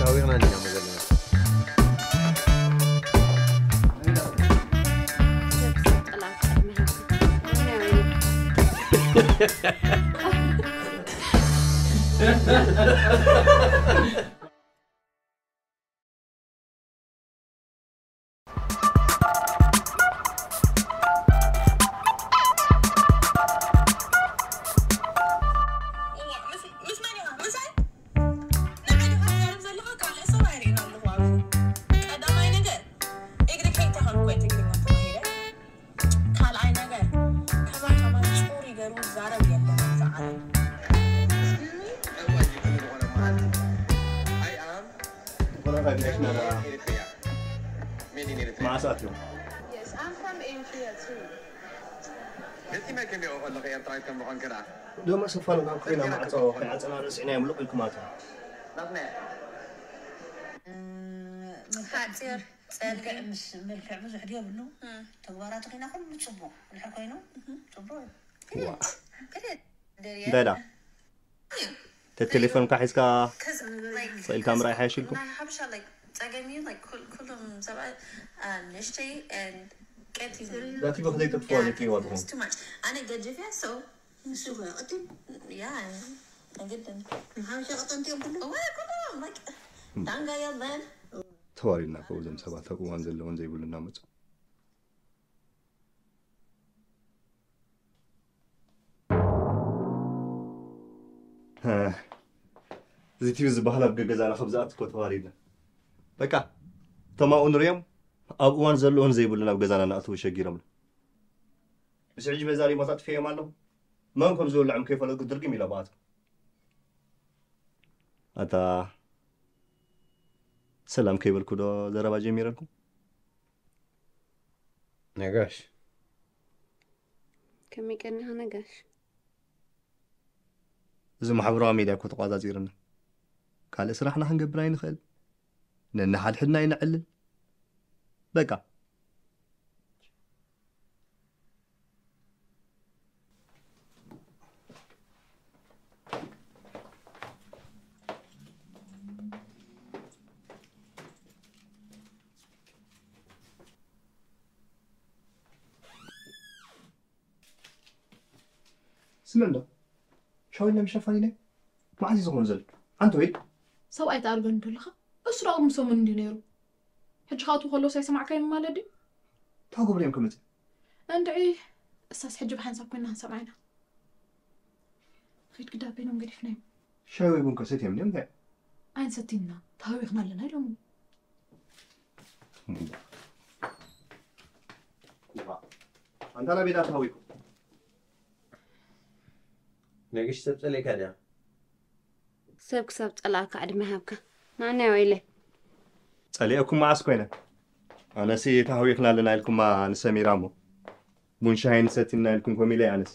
ተሓቢርና እንዲና ዘለና። Yes, I'm from Eritrea too. ዶ መሰፋን ካብ ኮይና ማዕጾ ከይዓጸና ረሲዕናዮ ምሉቕ ኢልኩም ኣትዩ። ሓፂር፣ ጸሊም። ምስ መልክዕ ብዙሕ ድየብሉ። ተግባራቱ ኮይና ኩሉ ጽቡቕ። ድሕር ኮይኑ ጽቡቕ እዩ። እንታይ ዳ? ተቴሌፎንካ ሒዝካ ስቕ ኢልካ ምርኣይ ሓይሽ ኢልኩም? ናይ ሓበሻ like ጸገም እዩ like ኩል- ኩሎም ሰብኣይ ንእሽተይ and ቀጢን ዳቲ ብኽዘይ ጥጥፎ ነቲ ይወጥኹም too much ኣነ ገጅፍ እያ so ንሱ ክቐጢን ያ ግድን ሓበሻ ቀጠንቲ እዮም ኩሉ እወ ኩሎም like ዳንጋ የለን ተዋሪድና ከ እዞም ሰባት ኣብ እዋን ዘለዎን ዘይብሉ እናመፁ እዚ ቲቪ ዝበሃል ኣብ ገገዛና ከም ዝኣቱ እኮ ተዋሪድና በቃ እቶም ኣብኡ ንሪኦም ኣብ እዋን ዘለዎን ዘይብሉን ኣብ ገዛና እናኣተዉ ሸጊሮምና ምስ ሕጂ በዛ ሪሞት ኣጥፊኦም ኣለኹ መን ከም ዝውልዖም ከይፈለጥኩ ድርግም ኢለ ብኣትኩም ኣታ ሰላም ከይበልኩ ዶ ዘረባ ጀሚረልኩም ነጋሽ ከመይ ቀኒኻ ነጋሽ እዚ ማሕበራዊ ሚድያ እኮ ተቋጻጺርና ካልእ ስራሕና ክንገብር ኣይንኽእል ነንሓድሕድና ኣይንዕልል በቃ ስምዕ እንዶ ሻዊል ናይ ምሸፋን ኢለ መዓዝ እዩ ዝኾን ዘሎ ኣንተ ወይ ሰብኣይ ተኣርገን እንተለኻ እሱ ደኣ ቅድሚ ሰሙን እንድዩ ነይሩ ሕጂ ካቱ ከሎስ ኣይሰማዕካዮን ማለት ድዩ እንታይ ክገብሩ እዮም ክመፅእ እንድዒ እሳስ ሕጂ ብሓንሳብ ኮይና ክንሰምዓ ኢና ኺድ ግዳ በይኖም ገዲፍናዮም ሻይ ወይ ቡን ከሰትዮም ድዮም እንታይ ኣይንሰቲና ተሃዊኽና ኣለና ኢሎም ኣንታ ናበይ ዳ ተሃዊኩም ነግሽ ሰብ ጸሊእካ ድያ ሰብ ክሳብ ጸላእካ ዕድመ ሃብካ ንዓናይ ወይለ ጸሊአኩም መዓስ ኮይነ ኣነሲ ተሃዊኽና ኣለና ኢልኩማ ንሰሚራ እሞ ቡን ሻሂ ንሰቲ እና ኢልኩም ኮም ኢለ ኣነሲ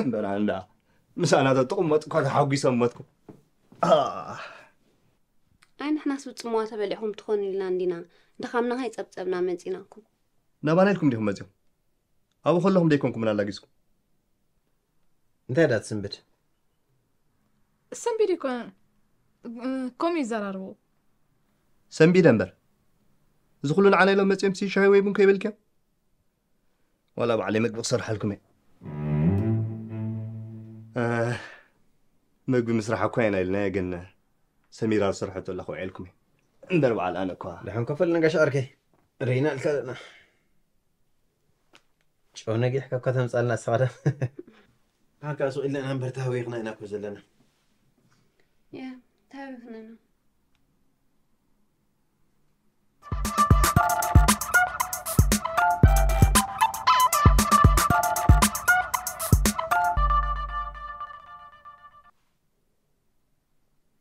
እምበራ እንዳ ምሳና ተጥቕመጡ እኳ ተሓጒሶም መትኩም ኣይ ንሕናስ ብጽምዋ ተበሊዕኹም ትኾኑ ኢልና እንዲና ድኻምና ከይጸብጸብና መጺናኩም ናባና ኢልኩም ዲኹም መጺኹም ኣብኡ ከለኹም ደይኮንኩምን ኣላጊዝኩም እንታይ ዳ ትስንብድ ሰንቢድ ይኮነ ከምኡ ይዘራርቡ ሰንቢደ እምበር እዚ ኩሉ ንዓና ኢሎም መጺኦም ሲ ሻሂ ወይ ቡን ከይበልክዮም ዋላ ባዕለይ መግቢ ክሰርሓልኩም እየ ምግቢ ምስራሕ እኳ ኢና ኢልናዮ ግን ሰሚራ ዝሰርሐቶ ኣላ ክውዕልኩም እየ እምበር በዓል ኣነ እኳ ድሓን ከፈል ነጋሽ ዓርከይ ርኢና ኢልካ ኣለና ጨው ነጊሕካ እኳ ተምፃልና እስኻ ዶ ኣካ ሱቕ ኢልና ኢና እምበር ተሃዊኽና ኢና እኮ ዘለና ያ ተሃዊኽና ኢና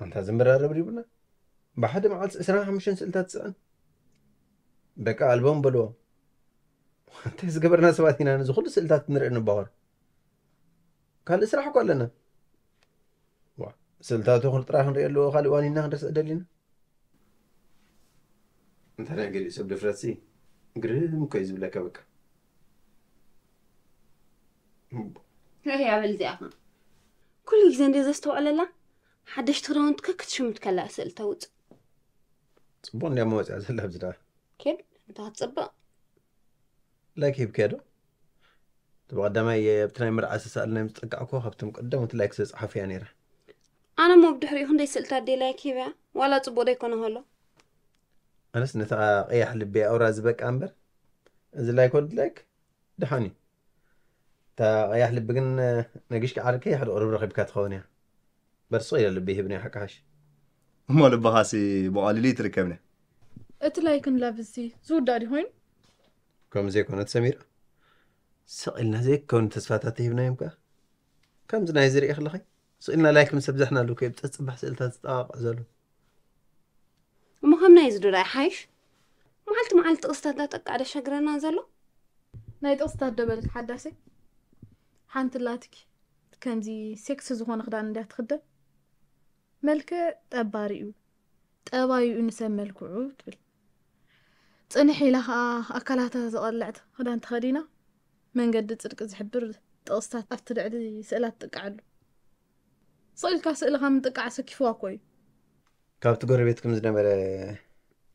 ኣንታ ዝምራረብ ይብልና ብሓደ መዓልቲ ዕስራን ሓሙሽተን ስእልታት ትስዕን በቃ ኣልቦም በልዎ እንታይ ዝገበርና ሰባት ኢና ነዚ ኩሉ ስእልታት ንርኢ ንባወር ካልእ ስራሕ እኮ ኣለና ስእልታቱ ጥራሕ ክንሪኦ ኣለዎ ካልእ ዋኒና ክንርስእ ደሊና እንተ ናይ ገሊኡ ሰብ ድፍረትሲ ግርም እኮ እዩ ዝብለካ በቃ ርህያ በል እዚኣኻ ኩሉ ግዜ እንደ ዘስተውዕለላ ሓደሽቲ ክዳውንትካ ክትሽምት ከላ ስእል ተውፅእ ጽቡቕ እንድያ መወጽያ ዘላ ኣብዚ ደኣ። ኬድ እንታ ክትጽብቕ ላይክ ሂብክያ ዶ? እቲ ብቐዳማይ ኣብቲ ናይ መርዓ ዝተሳእልናዮም ዝጠቃዕኩ ካብቶም ቀዳሞት ላይክ ዘጽሓፉ እያ ነይራ። ኣነ እሞ ብድሕሪኡ ክንደይ ስእልታት ደይ ላይክ ሂበያ ዋላ ጽቡቕ ደይኮነ ከሎ ኣነስ ነታ ቀያሕ ልቢ ኣውራ ዝበቃ እምበር እዚ ላይክ ወዲ ላይክ ደሓን እዩ። እታ ቀያሕ ልቢ ግን ነጊሽ ክዓርከ ሓደ ቁርብ ረኺብካ ትኸውን እያ። በርስቕ ኢለ ልቢ ይህብኒ ሓቃሽ። እሞ ልብኻሲ ብቐሊሉ ይትርከብኒ። እቲ ላይክን ላቭ እዚ ዝውዳእ ድዩ ኮይኑ? ከም ዘይኮነት ሰሚራ ስቕ ኢልና ዘይከውን ተስፋታት ሂብናዮም ከኣ ከምዚ ናይ ዝርኢ ከለኸ ስቕ ኢልና ላይክ ምስ ኣብዛሕናሉ ከ ብፀጽባሕ ስእልታት ዝጠቃቅዕ ዘሎ። እሞ ከም ናይ ዝዱዳ ይሓይሽ። መዓልቲ መዓልቲ ጥቕስታት ዳጠቃዕ ደሸግረና ዘሎ። ናይ ጥቕስታት ደበልክ ሓዳሰይ ሓንቲ ላትኪ ከምዚ ሴክስ ዝኾነ ክዳን እንድያ ትኽደን። መልክዕ ጠባሪ እዩ፣ ጠባይ እዩ ንሰብ መልክዑ ትብል። ጽንሕ ኢላ ኸኣ ኣካላታ ዝቐልዕ ክዳን ተኸዲና መንገዲ ጽድቂ ዝሕብር ጥቕስታት ኣብቲ ልዕሊ ስእላት ትጥቅዓሉ። ስቕ ኢልካ ስእልኻ ምጥቃዕ ሰኪፍዋ እኮ እዩ። ካብቲ ጎረቤትኩም ዝነበረ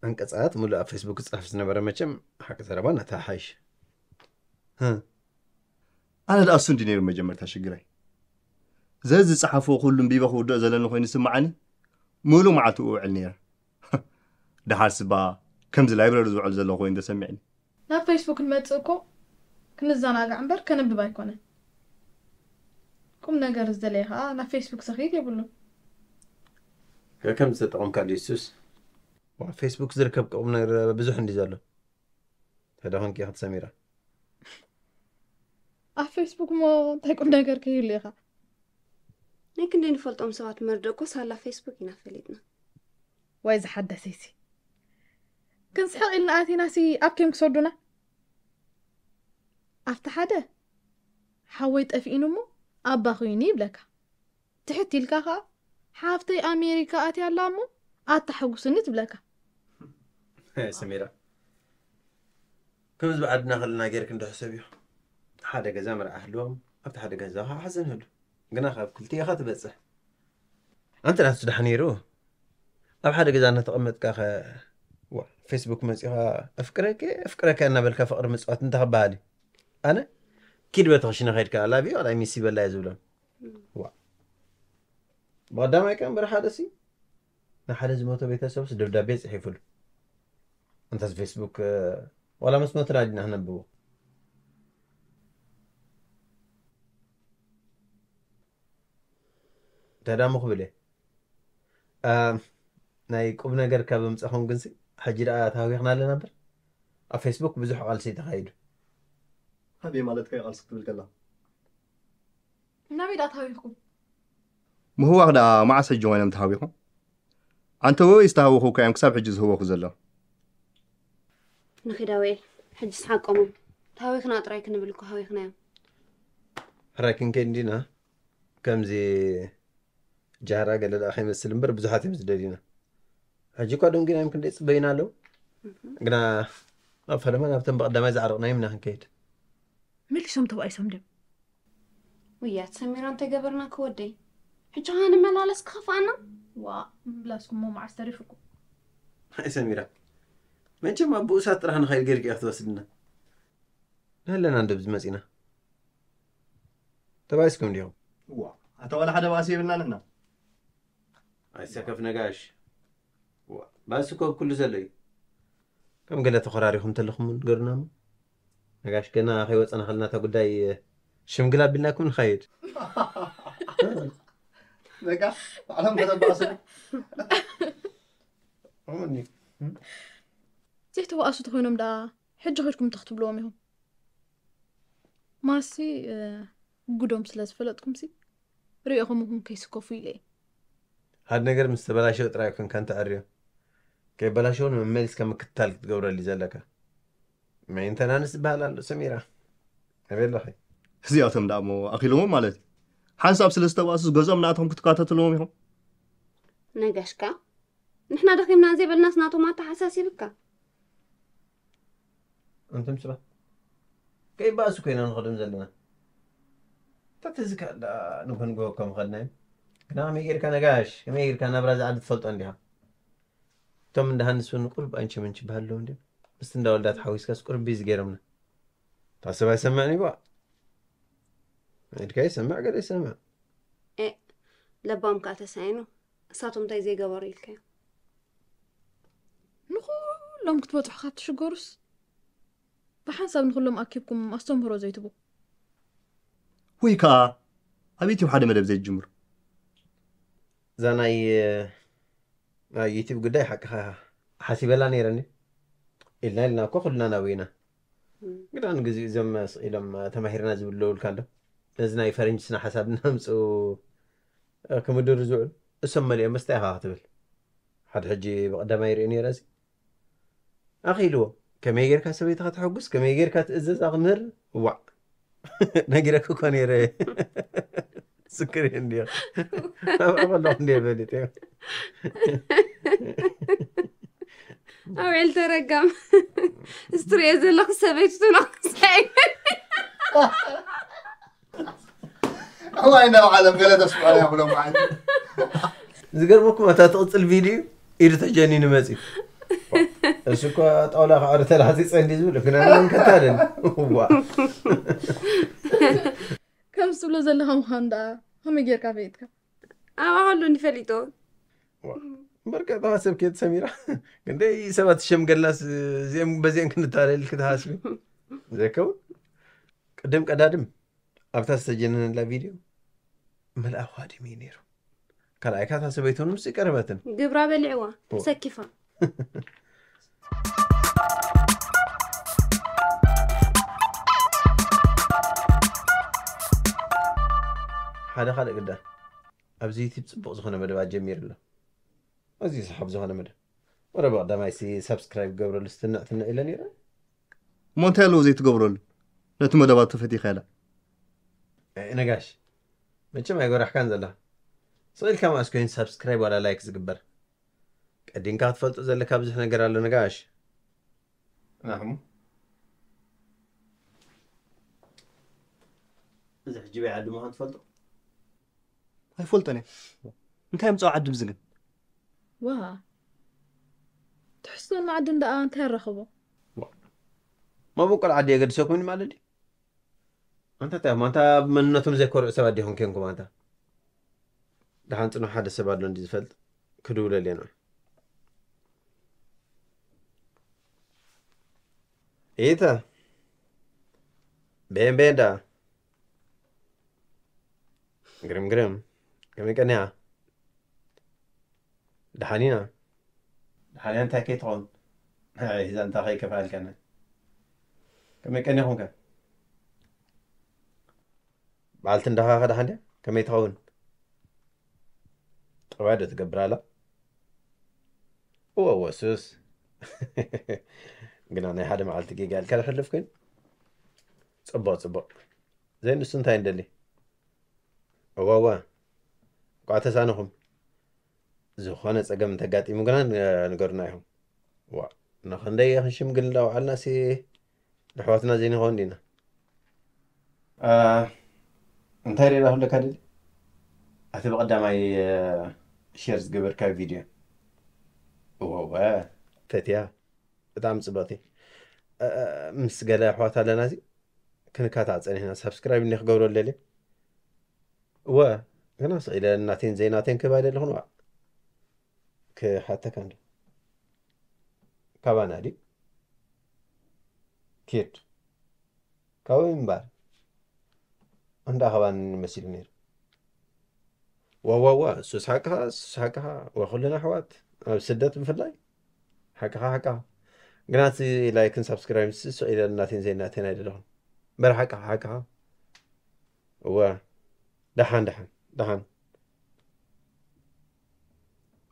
ዓንቀፃት ሙሉእ ኣብ ፌስቡክ ዝፅሕፍ ዝነበረ መቸም ሓቂ ዘረባ ናታ ሓይሽ። ኣነ ደኣ እሱ እንዲ ነይሩ መጀመርታ ሽግረይ። ዘዝፀሓፍዎ ኩሉ እንቢበ ክውድኦ ዘለኒ ኮይኑ ዝስምዓኒ ሙሉእ መዓልቲ እውዕል ነይረ። ደሓር ስባ ከምዚ ላይብረሪ ዝውዕል ዘሎ ኮይኑ ተሰሚዕኒ። ናብ ፌስቡክ ንመጽእ እኮ ክንዘናጋዕ እምበር ከነንብብ ኣይኮነን። ቁም ነገር ዝደለየ ከዓ ናብ ፌስቡክ ዘኽይድ የብሉን። ከከም ዝተጠቐምካሉ ይሱስ። ኣብ ፌስቡክ ዝርከብ ቁም ነገር ብዙሕ እንዲ ዘሎ ተደኾንኪ ክትሰሚራ። ኣብ ፌስቡክ እሞ እንታይ ቁም ነገር ከይህሉ ኢኻ? ናይ ክንደይ ንፈልጦም ሰባት መርድእ እኮ ሳላ ፌስቡክ ኢና ፈሊጥና። ወይ ዝሓደሰይሲ ክንስሕቕ ኢልና ኣቲናሲ ኣብ ኬም ክሰዱና። ኣብቲ ሓደ ሓወይ ጠፊኡኒ እሞ ኣባ ኹይኒ ይብለካ። ትሕት ኢልካ ኸዓ ሓፍተይ ኣሜሪካ ኣትያ ኣላ እሞ ኣተሓጉስኒ ትብለካ። ሰሚራ ከምዚ ብዓድና ከለና ጌርክ እንዶ ሕሰብ እዩ። ሓደ ገዛ መርዓ ህልዎም ኣብቲ ሓደ ገዛ ከዓ ሓዘን ህሉ ግና ካብ ክልቲኡ ኢኻ ትበፅሕ። ኣንተ ናትስ ደሓ ነይሩ ኣብ ሓደ ገዛ እናተቐመጥካ ኸ ዋ ፌስቡክ መፂኻ ኣፍቅረኪ ኣፍቅረካ እናበልካ ፍቕሪ ምፅዋት እንታይ ክበሃል እዩ? ኣነ ኪድ በቲ ክሽነ ከይድካ ላቪ ዋላ ሚስ ይበላ እየ ዝብሎም። ዋ ብቐዳማይ ቀን በረ ሓደ ሲ ንሓደ ዝሞተ ቤተሰብስ ደብዳቤ ፅሒፉሉ እንተስ ፌስቡክ ዋላ ምስ ሞትና ዲና ክነብቦ። እንታይ ዳሞ ክብል እየ? ናይ ቁብ ነገር ካብ ምፅኹም ግንሲ ሕጂ ደኣ ተሃዊኽና ኣለና እምበር ኣብ ፌስቡክ ብዙሕ ቃልሲ ተኻይዱ። ኣበይ ማለት ከ ቃልሲ ክትብል ከላ? ናበይ ደኣ ተሃዊኽኩም? ምህዋኽ ደኣ መዓስ ሕጂ ኮይኖም ተሃዊኹም? ኣንተ ወይ ዝተሃወኹካ እዮም ክሳብ ሕጂ ዝህወኹ ዘለዉ። ንኺዳ ውኤል ሕጂ ስሓቆሞም ተሃዊኽና ጥራይ ክንብል እኮ ሃዊኽናዮም። ሕራይ ክንከይድ እንዲና ከምዚ ጃህራ ገለ ደኣ ከይመስል እምበር ብዙሓት እዮም ዝደልዩና። ሕጂ እኳ ደንጊኖም ክንደይ ይፅበዩና ኣለዉ። ግና ኣብ ፈለማ ናብተን ብቐዳማይ ዝዓረቕናዮም ኢና ክንከይድ። መሊሶም ተባኢሶም ድም? ውያት ሰሚራ እንታይ ገበርና ክወደይ ሕጂ ኸዓ ንመላለስ ክኸፍኣና። ዋ ብላስኩም ሞ መዓስ ተሪፉኩም? ኣይ ሰሚራ መቸም ኣብ ብኡሳት ጥራሕ ንኸይድ ጌርኪ ኢኺ ትወስድና። ንህለና እንደ ብዝመፂና ተባይስኩም ዲኹም? ዋ ኣታ ዋላ ሓደ ባእሲ የብልና ንሕና። ኣይሰከፍ ነጋሽ። ዋ፣ ባእሲ እኮ ኣብ ኩሉ ዘሎ እዩ። ከም ገለ ተኾራሪኹም ተለኹም ንገሩና እሞ። ነጋሽ ገና ከይወፀና ከለና እታ ጉዳይ ሽምግል ኣቢልናኩም ንኸይድ። በቃ ባዕሎም ከተባእሱ። እሙን እዩ። ዘይተባእሱ ተኾይኖም ደኣ ሕጂ ኸድኩም እንታይ ክትብልዎም ኢኹም? ማሲ እ፣ ጉዶም ስለ ዝፈለጥኩምሲ ሪእኹም እውን ከይስከፉ ኢለ እየ። ሓደ ነገር ምስ ተበላሸወ ጥራይ ኮንካ እንተዐርዮ ከይበላሸውን መመሊስካ ምክትታል ክትገብረሉ ዘለካ። መይንተናንስ ዝበሃል ኣሎ ሰሚራ። ኣበይ ኣለኺ? እዚኣቶም ደኣ እሞ ኣኺሎሞ ማለት እዩ። ሓንሳብ ስለ ዝተባእሱስ ገዝኦም ናቶም ክትከታተልዎም ኢኹም። ነጋሽካ ንሕና ደኺምና ዘይበልናስ ናቶም ኣተሓሳሲብካ። እንቱም ስባ ከይባእሱ ኮይና ንኸዶም ዘለና። ተትዝካ ዳ ንጎንጎ ከም ኸድናዮም። ግና ከመይ ጌርካ ነጋሽ ከመይ ጌርካ ናብራ ዝዓዲ ትፈልጦ እንዲኻ። ከም እንዳ ሃንስ እውን ቁርብ ኣንቺ ምንቺ በሃሉ ኣለዉ እንድዮም። ምስቲ እንዳ ወልዳ ተሓዊስካስ ቁርብ ቢዚ ገይሮምና። እታ ሰብ ኣይሰምዕን እዩ በቃ። ኢድካ ይሰምዕ፣ ገለ ይሰምዕ። ኤ፣ ለባም ከኣ ተሳኢኑ። እሳቶም እንታይ ዘይገበሩ ኢልካዮ? ንኹሎም ክትበጽሑ ካብ ትሽገሩስ፣ ብሓንሳብ ንኹሎም ኣኪብኩም ኣስተምህሮ ዘይትቡ። ወይ ከኣ ኣብ ዩቲዩብ ሓደ መደብ ዘይትጅምሩ። እዛ ናይ፣ ናይ ዩቲዩብ ጉዳይ ሓቅኻ ሓሲበላ ነይረ እንድዩ። ኢልና ኢልና እኮ ኩልና ናብኡ ኢና። እም። ግዳ ንግዚኡ እዞም ስቕ ኢሎም ተማሂርና ዝብሉ ኣለዉ ኢልካ ኣሎ። ነዚ ናይ ፈረንጂ ስነ ሓሳብ እናምጽኡ ክምድሩ ዝውዕሉ እሶም መሊኦም መስተ ኢኻ ክትብል። ሓደ ሕጂ ብቐዳማይ ይርኢ ነይረ እዚ። ኣኺልዎ። ከመይ ጌርካ ሰበይትኻ ተሐጉስ፣ ከመይ ጌርካ ትእዘዝ ኣኽምህር፣ ዋዕ። ነጊረክ እኮ ነይረ። ስክር እንድዮ። ኣብኣ ከለኹ እንድየ ፈሊጠዮ። ኣውዕል ተረጋም። እዚ ትርእዮ ዘለኹ ሰበይቱ ትነቕሳ እዩ። እዋይ ናብ ዓለም ገለ ተስፋ እያ ብሎም ማለት። ዝገርመኩም ኣብታ ትቕጽል ቪድዩ ኢዱ ተጀኒኑ መጺኡ። እሱ እኳ ጣውላ ክዓሪ ተላሕፂ ጸንዲ ዝብል ግን ኣነ እንከታደል። ዋ። ከምዚ ትብሎ ዘለኻ ምዃኑ ደኣ ከመይ ጌርካ ፈሊጥካ? ኣብኣ ከሎ እንዲፈሊጦ። እምበር ቀጥታ ሰብ ኬት ሰሚራ ክንደይ ሰባት ትሸምገላስ እዚኦም በዚኦም ክንታለል ክትሃስቢ ዘይከውን ቅድም ቀዳድም ኣብታ ዝተጀነነላ ቪድዮ መልኣኹ ሃዲሙ እዩ ነይሩ። ካልኣይ ካታ ሰበይቱ እውን ምስ ቀረበትን ግብራ በሊዕዋ ተሰኪፋ። ሓደ ካልእ ግዳ ኣብዚ ዩቲብ ፅቡቕ ዝኾነ መደባት ጀሚሩ ኣሎ። ኣዝዩ ሰሓብ ዝኾነ መደብ። ወረ ብቐዳማይ ሲ ሳብስክራይብ ገብረሉ ስትንዕ ትንዕ ኢለ ነይረ። እሞ እንታይ ኣለዎ ዘይትገብረሉ? ነቲ መደባቱ ፈቲኻ ኢላ። እ፣ ነጋሽ መቸም ኣይጎራሕካን ዘላ። ስቕ ኢልካ ማእስ ኮይኑ ሳብስክራይብ ዋላ ላይክ ዝግበር። ቀዲምካ ክትፈልጦ ዘለካ ብዙሕ ነገር ኣሎ ነጋሽ። ናኹም እዚ ሕጂ በይ ዓዲ ምዃን ትፈልጦ? ኣይፈልጦን እየ። እንታይ ምፃው ዓዲ ብዚ ግን? ዋ፣ ትሕዝቶን መዓድን ደኣ እንታይ ኣራኸቦ? መበቆል ዓዲ የገድሰኩም ማለት ድዩ? ኣንታ እንታይ ኣንታ ብመንነቶም ዘይኮርዑ ሰባት ዲኹም ኬንኩም ኣንታ? ደሓን ጽኑሕ ሓደ ሰብ ኣሎ እንዲ ዝፈልጥ ክድውለል እየ ንዑ። ኢታ ቤን ቤን ዳ ግርም ግርም ከመይ ቀኒያ? ደሓን ኢና። ደሓን እያ እንታይ ከይትኸውን? ኣይ፣ እዛ እንታይ ከይከፍኣልካና? ከመይ ቀኒኹም ከ? በዓልቲ እንዳኻ ከ ደሓን ድያ? ከመይ ትኸውን? ጠባይ ዶ ትገብር ኣላ? እወ፣ እወ፣ ሱስ። ግና ናይ ሓደ መዓልቲ ጌጋ ኢልካ ዝሕልፍ ኮይኑ። ጽቡቕ፣ ጽቡቕ። ዘይንሱ እንታይ ንደሊ? እወ፣ እወ። እንቋዕ ተሳነኹም። ዝኾነ ጸገም እንተጋጢሙ ግና ን-፣ ንገሩና ኢኹም። ዋ፣ ንኽንደይ ክንሽምግል እንዳውዓልናሲ ንኣሕዋትና ዘይንኸውን ዲና? አ፣ እንታይ ርኢና ክብለካ ደሊ? እቲ ብቐዳማይ፣ አ፣ ሼር ዝገበርካዮ ቪድዮ። እወ፣ እወ። ፈትያ። ብጣዕሚ ጽብቕቲ። አ፣ ምስ ገለ ኣሕዋት ኣለና እዚ ክንካታዕ ጸኒሕና። ሳብስክራይብ እንዲ ክገብሮ ደልየ። እወ፣ ግና ስቕ ኢለ ናተይን ዘይናተይን ክህብ ኣይደለኹን። ዋ፣ ክሓተካ እንዶ። ካባና ድዩ? ኪድ። ካብኡ እምበር። እንዳ ካባኒ መሲሉ ነይሩ። ዋ፣ ዋ፣ ዋ፣ እሱስ ሓቅኻ፣ እሱስ ሓቅኻ። ወኩልና ኣሕዋት፣ ኣብ ስደት ብፍላይ። ሓቅኻ፣ ሓቅኻ። ግና እቲ ላይክን ሳብስክራይብ ንስስ ኢለ ናቴን ዘይናቴን ኣይደለኹን። እምበር ሓቅኻ፣ ሓቅኻ። እወ። ደሓን፣ ደሓን፣ ደሓን።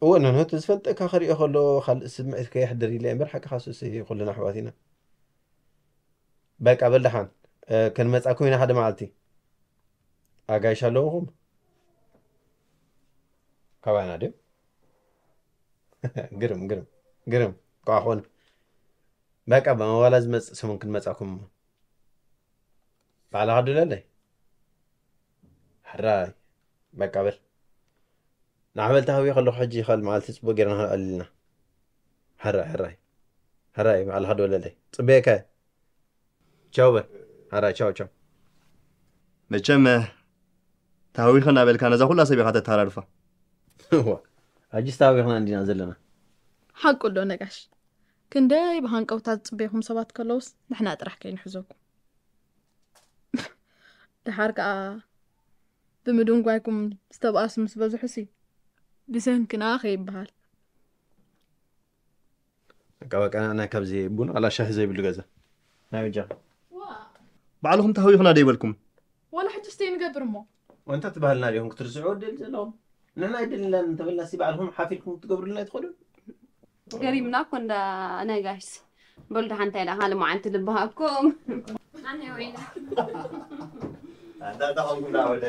እወ፣ ነንሆት ዝፈልጠካ ክሪኦ ከሎ ካልእ ስምዒት ከየሕድር ኢለ እምበር ሓቅኻ እሱስ ኩልና ኣሕዋት ኢና። በቃ በል ደሓን፣ እ፣ ክንመጻኩም ኢና ሓደ መዓልቲ። ኣጋይሽ ኣለውኹም? ካባና ድዮም? ግርም፣ ግርም፣ ግርም። ኳ ኾነ። በቃ ብመዋላ ዝመጽእ ሰሙን ክንመጻኩም እሞ። ባዕልኻ ድለለይ። ሕራይ። በቃ በል። ንዓመል ተሃብዮ ከለኹ ሕጂ ይኸል መዓልቲ ጽቡቕ ጌርና ክንዕልልና። ሕራይ ሕራይ ሕራይ፣ ባዕልኻ ዶ ለለይ ጽበየካ። ቻው በል። ሕራይ ቻው ቻው። መቸም ተሃዊኸ እናበልካ ነዛ ኩላ ሰብ ኢኻ ተተሃላልፋ። እዋ፣ ኣጅስ ተሃዊኽና እንዲና ዘለና። ሓቁ ኣሎ ነጋሽ። ክንደይ ብሃንቀውታ ዝጽበይኹም ሰባት ከለውስ ንሕና ጥራሕ ከይንሕዘኩም። ድሓር ከኣ ብምድንጓይኩም ዝተባእሱ ምስ በዝሑሲ ብሰንክና ከይበሃል። በቃ በቃ፣ ንዓና ካብዚ ቡን ዋላ ሻሂ ዘይብሉ ገዛ ናይ በጃ። ባዕልኹም ተሃዊኽና ደይበልኩም። ወላ ሕጂ ስተይ ንገብር እሞ። ወንታ ትበሃልና ዲኹም ክትርስዑ ደል ዘለኹም? ንሕና ኣይደልናን እንተበልና ሲ ባዕልኹም ሓፊልኩም ክትገብሩልና ኣይትኽእሉን? ገሪምና እኮ እንዳ ነጋሽ። በሉ ደሓን እንታይ ደኣ ካልእ መዓልቲ ልበሃኩም። ኣነ ወይና ኣንታ ተኾንኩም ዳ ወደ